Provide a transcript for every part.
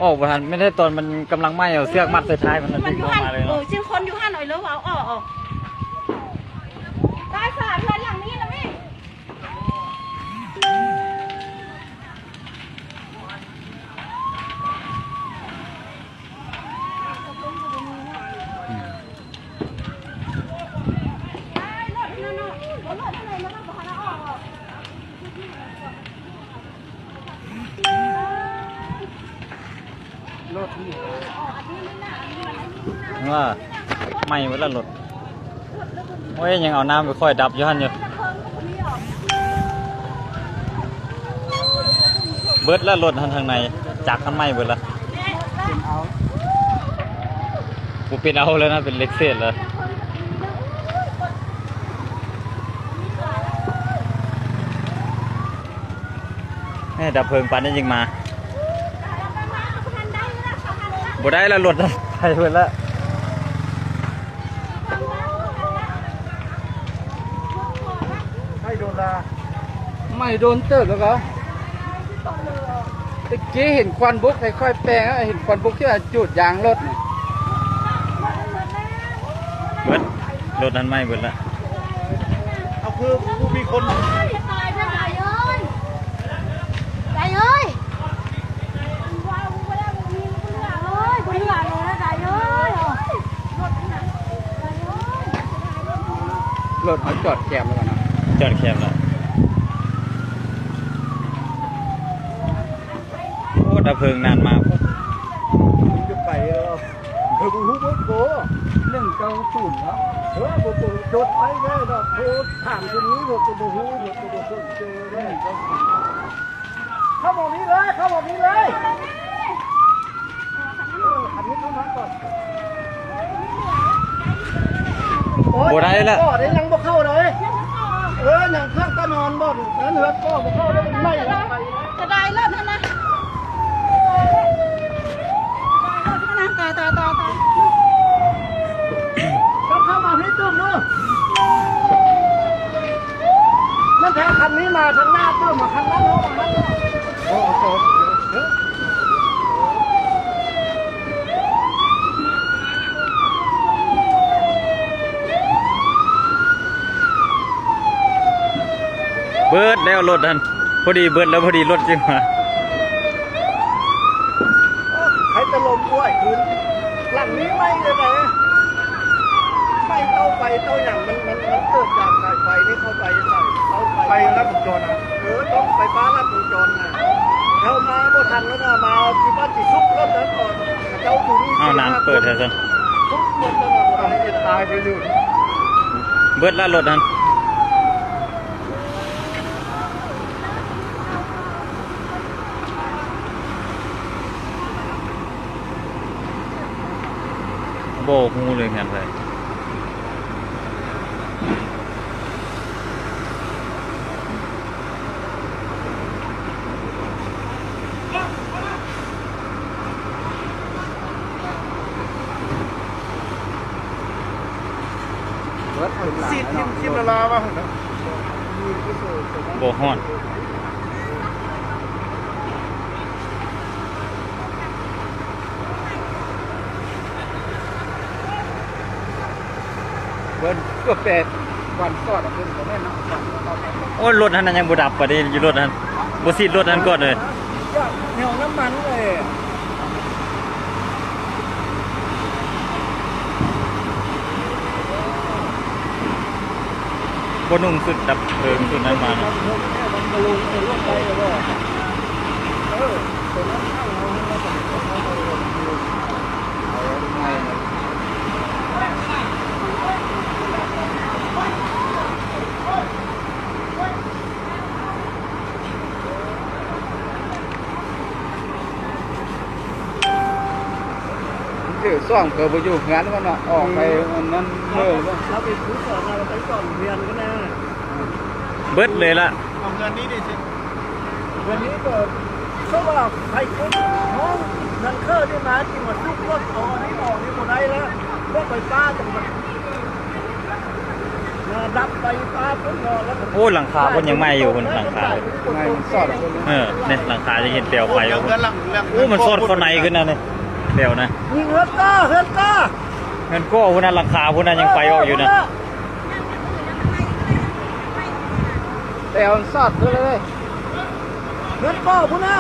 ອອກບໍ່ທັນ ແມ່ນແຕ່ຕອນມັນກຳລັງໄໝ້ ເອົາເຊືອກມັດໃສ່ທ້າຍມັນ ມັນດຶງອອກມາເລີຍເນາະ. ເອີ ຊິຄົນຢູ່ຫັ້ນ ເອີ ເລີວ່າອອກ ອອກ ຕາຍສາເຮືອນຫຼັງນີ້ລະແມ່. ລົດນີ້ ວ່າໄໝ້ເບິດລະລົດ. ໂອ້ຍ ຍັງເອົານ້ຳໄປຄ່ອຍດັບຢູ່ຫັ້ນຢູ່. ເບິດລະລົດຫັ້ນ ທາງໃນຈັກຫັ້ນໄໝ້ເບິດລະ. ເປັນເອົາ ບໍ່ເປັນເອົາແລ້ວນະ ເປັນເຫຼັກເສດແລ້ວ. ແມ່ ດັບເພີງປານນີ້ຍັງມາບໍ່ໄດ້ລະ ລົດໄປເບິດລະ. ໄໝ້ໂດນລະ ໄໝ້ໂດນເຕີບແລ້ວກໍ ຕະກີ້ເຫັນຄວັນບຸກ ຄ່ອຍໆແປງ ເຫັນຄວັນບຸກທີ່ວ່າຈູດຢາງລົດນີ້ ເບິດ ລົດຫັ້ນໄໝ້ເບິດລະ. ເອົາ ຄືບໍ່ມີຄົນ ຕາຍເດີ ຕາຍເອີຍ ຕາຍເອີຍ. ໂອ້ຍ ບໍ່ເຫຼືອເລີຍ ຕາຍເອີຍ. ລົດເຮົາຈອດແຄມແລ້ວເນາະ ຈອດແຄມແລ້ວ. ໂອ້ ດັບເພີງນານມາ ມັນຈະໄປແລ້ວ ເພິ່ນຮູ້ເບິດບໍ່ ໜຶ່ງເກົ້າສູນເນາະ. ເອີ ບໍ່ ບໍ່ ຈົດໄປໄດ້ດອກ ໂທຖາມຄົນນີ້ ເພິ່ນກໍບໍ່ຮູ້ ເພິ່ນກໍບໍ່ສົນໃຈເດ້. ເຂົ້າໝ່ອງນີ້ເລີຍ ເຂົ້າໝ່ອງນີ້ເລີຍ. ເອີ ຄັນນີ້ເຂົ້າມາກ່ອນ. ໂອ້ຍ ບໍ່ໄດ້ລະ ບໍ່ໄດ້ ຍັງບໍ່ເຂົ້າເລີຍ. ເອີ ຍັງເຄື່ອງຕະນອນບ່ອນນັ້ນ ເຮືອກໍບໍ່ເຂົ້າເລີຍ ໄໝ້ລະ ຈະໄດ້ລະນັ້ນນະ. ຕາຍ ຕາຍ ຕາຍ ຕາຍ ຕ້ອງເຂົ້າມາພີ້ຕື່ມເດີ. ນັ້ນແທ້ ຄັນນີ້ມາທາງໜ້າຕື່ມ ມາຄັນນັ້ນເນາະ ຄັນນັ້ນເນາະ. ໂອ້ ໂອ້ ໂອ້ ເບິດແລ້ວລົດຫັ້ນ ພໍດີເບິດແລ້ວ ພໍດີລົດຈຶ່ງມາ. ໃຫ້ຕະລົມດ້ວຍຄືນ ຫຼັງນີ້ໄໝ້ເລີຍນະ ໄໝ້ເຕົາໄຟເຕົາຫຍັງ ມັນ ມັນ ມັນເກີດຈາກສາຍໄຟນີ້ເຂົ້າໄປໃສ່ເຕົາໄຟ ໄຟລັດວົງຈອນນະ. ເອີ ຕ້ອງໄຟຟ້າລັດວົງຈອນນະ ເຮົາມາບໍ່ທັນແລ້ວນະ ມາທີ່ບ້ານຊິສຸກລົດນັ້ນກ່ອນ ເຂົາເຈົ້າຢູ່ນີ້ ອ້າວ ນ້ຳເປີດແທ້ຊັ້ນ ສຸກໝົດແລ້ວນະ ບໍ່ໄດ້ ຕາຍໄປຢູ່ ເບິດລະລົດຫັ້ນ. ບໍ່ຮູ້ເລີຍແມ່ນໃຜ. ເບິດເປັນຫຼາຍເນາະ ຊິຖິ້ມລະລາວະຫັ້ນນະ ບໍ່ຮອດ. ເບິ່ງ ເກືອບແປດ ຄວັນສອດເອົາຂຶ້ນກໍແມ່ນເນາະ ຄວັນສອດ. ໂອ້ຍ ລົດຫັ້ນນະຍັງບໍ່ດັບປານໃດ ຢູ່ລົດຫັ້ນ ບໍ່ສີດລົດຫັ້ນກ່ອນເລີຍ ແນວນ້ຳມັນເລີຍ. ບໍ່ນຸ່ງຊຸດດັບເພີງຊຸດນັ້ນມາເນາະ. ມັນຖືກຊ່ວງເຜີາບໍ່ຢູ່ເຮືອນມັນເນາະ ອອກໄປອັນນັ້ນເລີຍ. ລາວເປັນຄູສອນ ລາວໄປສອນໂຮງຮຽນກັນນະ ເບິດເລີຍລະ. ເອົາເຮືອນນີ້ເດ ເຮືອນນີ້ກໍ ເພາະວ່າໃຜຄົນຫ້ອງນັ້ນເຄີໄດ້ມາ ຈຶ່ງວ່າຊຸກລົດເອົາອັນນີ້ອອກນີ້ບໍ່ໄດ້ລະ ພວກໄຟຟ້າຈັ່ງວ່າ ມັ ດັບໄຟຟ້າພຸ້ນເນາະ ແລ້ວກໍ ໂອ້ ຫຼັງຄາເພິ່ນຍັງໃໝ່ຢູ່ພຸ້ນ ຫຼັງຄາ ໃໝ່ມັນຊອດ ເອີ ນີ້ຫຼັງຄາຍັງເຫັນແປວໄຟຢູ່ພຸ້ນ. ໂອ້ ມັນຊອດເຂົ້າໃນຂຶ້ນນະນີ້ ແປວນະ ຍິງເຮືອນກໍ ເຮືອນກໍ ເຮືອນກໍພຸ້ນນະ ຫຼັງຄາພຸ້ນນະ ຍັງໄຟອອກຢູ່ນະ ແປວມັນຊອດຂຶ້ນເລີຍ ເຮືອນກໍພຸ້ນນະ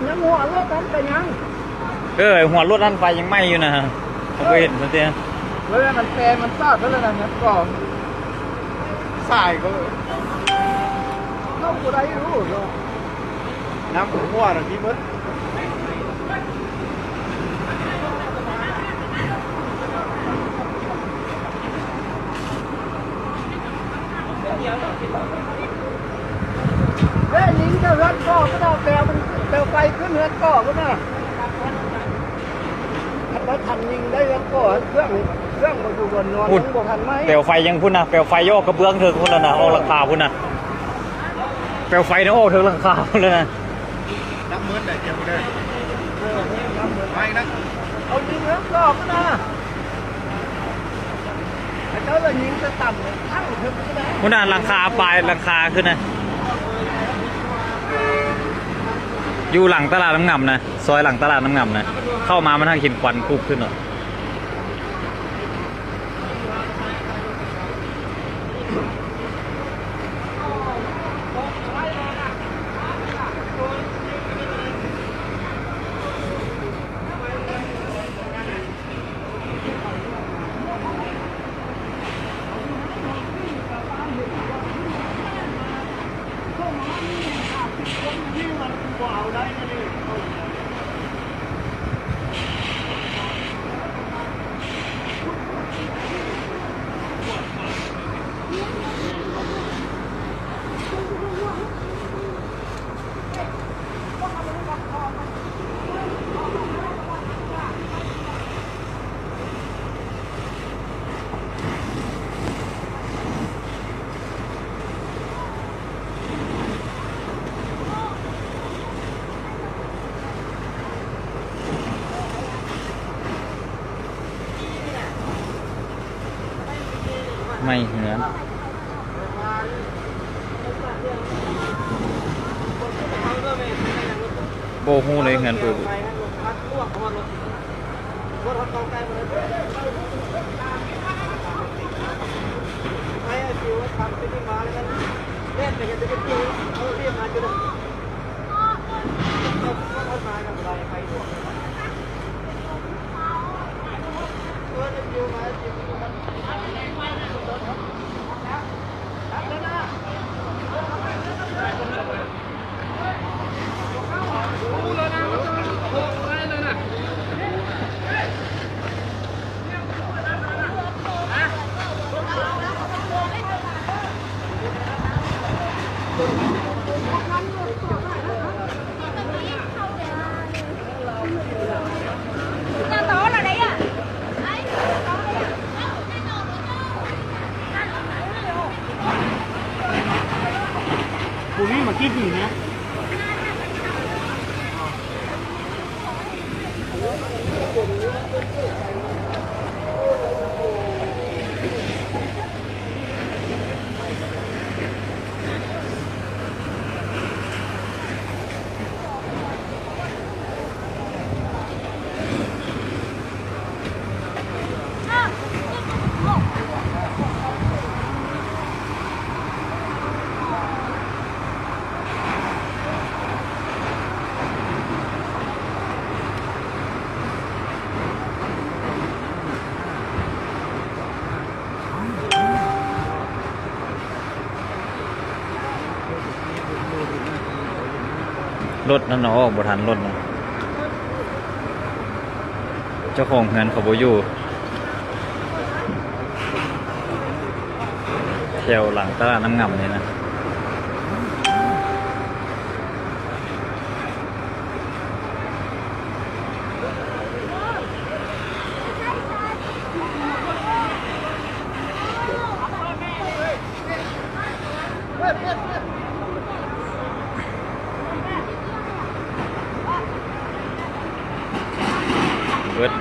ຍັງຫົວລົດນັ້ນກໍຍັງ ເອີ ຫົວລົດນັ້ນໄຟຍັງໄໝ້ຢູ່ນະ ເຂົາບໍ່ເຫັນຊັ້ນຕິ ເອີ ມັນແປ ມັນຊອດເບິດແລ້ວນະ ຍັງກໍສາຍກໍເຂົ້າບໍ່ໄດ້ຢູ່ເນາະ ນ້ຳຖ້ວມນະທີ່ເບິດ. ເອີ ຍິງເຈົ້າເຮືອນກໍ ເຈົ້າແປວ ແປວໄຟຂຶ້ນເຮືອນກໍພຸ້ນນະ ຄັນບໍ່ທັນຍິງໄດ້ເຮືອນກໍ ເຄື່ອງ ເຄື່ອງບໍ່ຢູ່ບ່ອນນອນ ພຸ້ນ ຍັງບໍ່ທັນໄໝ້ ແປວໄຟຍັງພຸ້ນນະ ແປວໄຟອອກກະເບື້ອງເທິງພຸ້ນແລ້ວນະ ອອກຫຼັງຄາພຸ້ນນະ ແປວໄຟນະອອກເທິງຫຼັງຄາພຸ້ນແລ້ວນະ ນ້ຳເໝິດແຫຼະ ຈຽມບໍ່ໄດ້ ເອີ ນ້ຳເໝິດ ໄປນະ ເອົາຍິງເຮືອນກໍພຸ້ນນະ. ເຂົາເຈົ້າລະຍິງແຕ່ຕ່ຳເລີຍ ທາງເທິງກໍໄດ້ ພຸ້ນນະ ຫຼັງຄາປາຍ ຫຼັງຄາຂຶ້ນນະ ຢູ່ຫຼັງຕະຫຼາດນ້ຳງາມນະ ຊອຍຫຼັງຕະຫຼາດນ້ຳງາມນະ ເຂົ້າມາມັນຫາກເຫັນຄວັນຄຸບຂຶ້ນເນາະ. ໄໝ້ເຮືອນ ບໍ່ຮູ້ເລີຍເຮືອນເປີດ. ລົດນັ້ນນະ ອອກບໍ່ທັນລົດນະ ເຈົ້າຂອງເຮືອນເຂົາບໍ່ຢູ່ ແຖວຫຼັງຕະຫຼາດນ້ຳງາມນີ້ນະ. ເບິດ.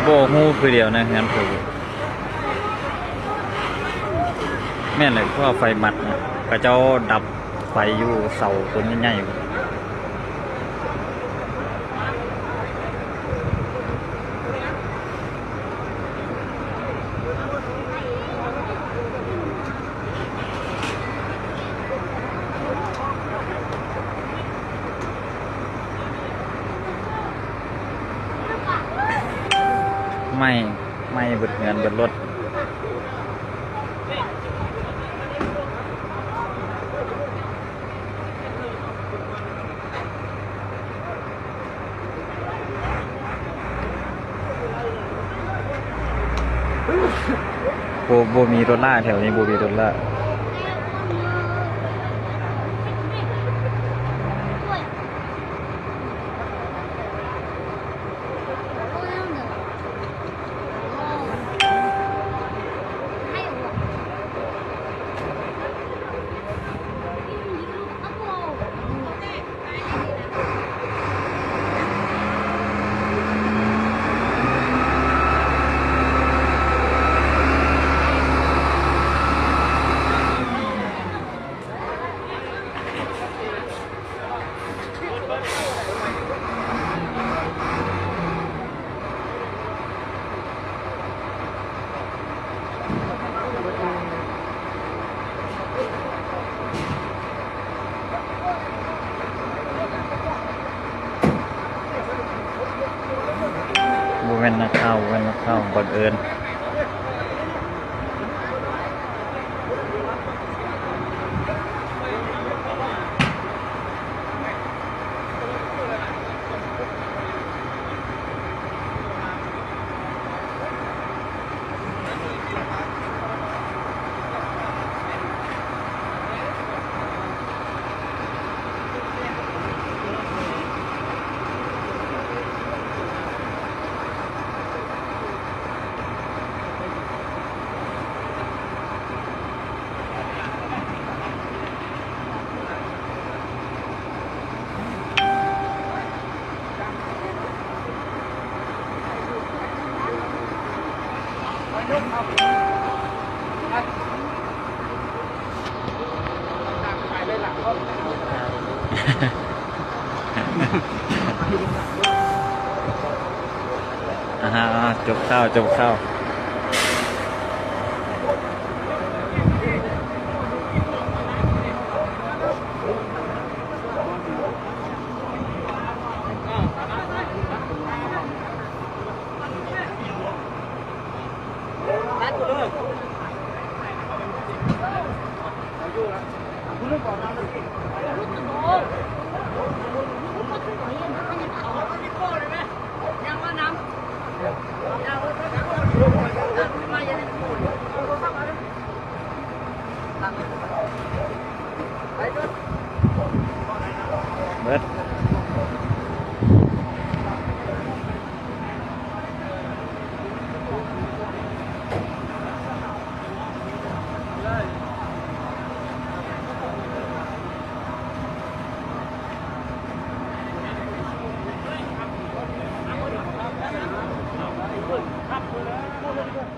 ບໍ່ຮູ້ຄືດຽວນະ ເຮືອນຜູ້ ແມ່ນແຫຼະ ເພາະວ່າໄຟໝັດນະ ເຂົາເຈົ້າດັບໄຟຢູ່ເສົາຕົ້ນໃຫຍ່ໆ. ໄໝ້ ໄໝ້ເບິດເຮືອນເບິດລົດ. ບໍ່ ບໍ່ມີລົດລາກ ແຖວນີ້ບໍ່ມີລົດລາກ. ບໍ່ແມ່ນນັກຂ່າວ ບໍ່ແມ່ນນັກຂ່າວ ບັງເອີນ. ອ່າ ຈົບຂ່າວ ຈົບຂ່າວ. ເບິດ.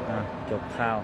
ອ່າ ຈົບຂ່າວ.